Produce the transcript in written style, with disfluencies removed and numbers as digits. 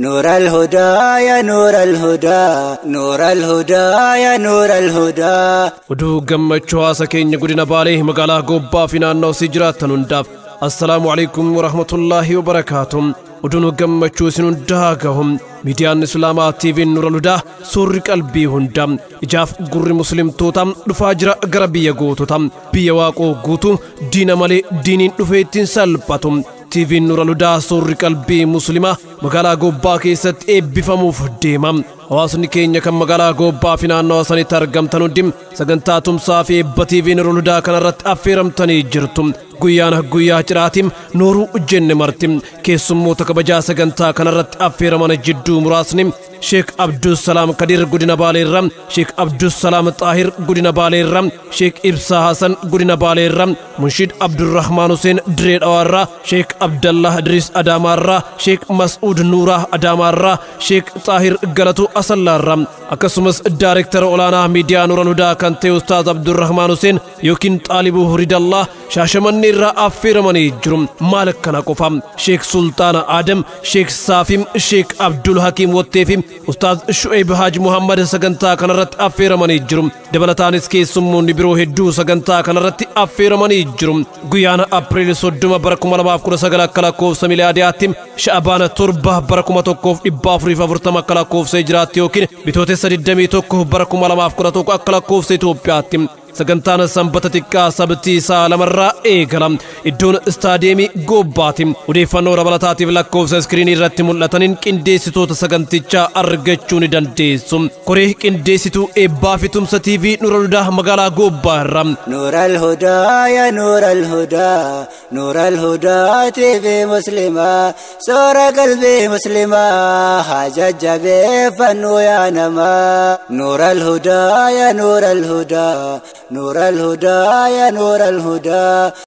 نور الهدى يا نور الهدى نور الهدى يا نور الهدى. Oduu gammachuu hawaasa keenya godina Baalee magaalaa Gobbaa fi naannoo isii jiraattan hundaaf assalaamu alaikum warahmatullaahi wabarakaatuh. Oduun gammachuu isin hundaa gahu miidiyaan Islaamaa TV'n Nuural Hudaa suurri qalbii hundaa ijaaf gurri muslimtoota dhufaa jira gara biyya gootota biyya waaqoo guutuu diina malee diiniin dhufee ittiin salphatu. TV'n Nuural Hudaa suurri qalbii muslimaa magaalaa Gobbaa keessatti eebbifamuuf deema. Hawaasni keenya kan magaalaa Gobbaa fi naannoo sanitti argamtan hundi sagantaa tumsaa fi eebba TV Nuural Hudaa kanarratti affeeramtanii jirtu. Guyyaan guyyaa ciraatiin nooruu jenne marti. Keessummoota kabajaa sagantaa kanarratti affeeraman jidduu muraasni Sheek Abdusalaam Kadir godina Baaleerra, Sheek Abdusalaam Xaahir godina Baaleerra, Sheek Ibsaa Hasan godina Baaleerra, Munshid Abdurrahmaan Hussein Diree Dhawaarra, Sheek Abdallah Idris Adaamaarra, Sheek Mas'uud Nuuraa Adaamaarra, Sheek Xaahir Galatu Asallaarra, akkasumas Daarektara olaanaa miidiyaa Nuural Hudaa kan ta'e Ustaaz Abdurrahmaan Hussein yookiin Xaalibuu Ridallah Shaashamannee irraa affeeramanii jiru. Maal akkana qofa Sheek Sultaana Adam, Sheek Saafim, Sheek Abdul Hakiim Watteefi Ustaaz Shu'eeb Haaj Muhammad sagantaa kanarratti affeeramanii jiru. Dabalataanis keessummoonni biroo hedduu sagantaa kanarratti affeeramanii jiru. Guyyaan April 30 bara 2019 akka lakkoofsa miilaadiyaatti Sha'abaana 7 bara 1440 akka lakkoofsa hijiraatti yookiin bitootessa 21 bara 2011 akka lakkoofsa Itoophiyaatti sagantaan sanbata xiqqaa sabtii isaa lamarraa eegala. Iddoon istaadiyeemii Gobbaati. Odeeffannoo dabalataatiif lakkoofsa iskiriinii irratti mul'ataniin qindeessitoota sagantichaa argachuu ni dandeessu. Koree qindeessituu eebbaa fi tumsa TV Nuural Hudaa magaalaa Gobbaa irraa. نور الهدى يا نور الهدى نور الهدى TV مسلمة سورة قلبي مسلمة حاجة جبي فنو يا نما. نور الهدى يا نور الهدى نور الهدى يا نور الهدى.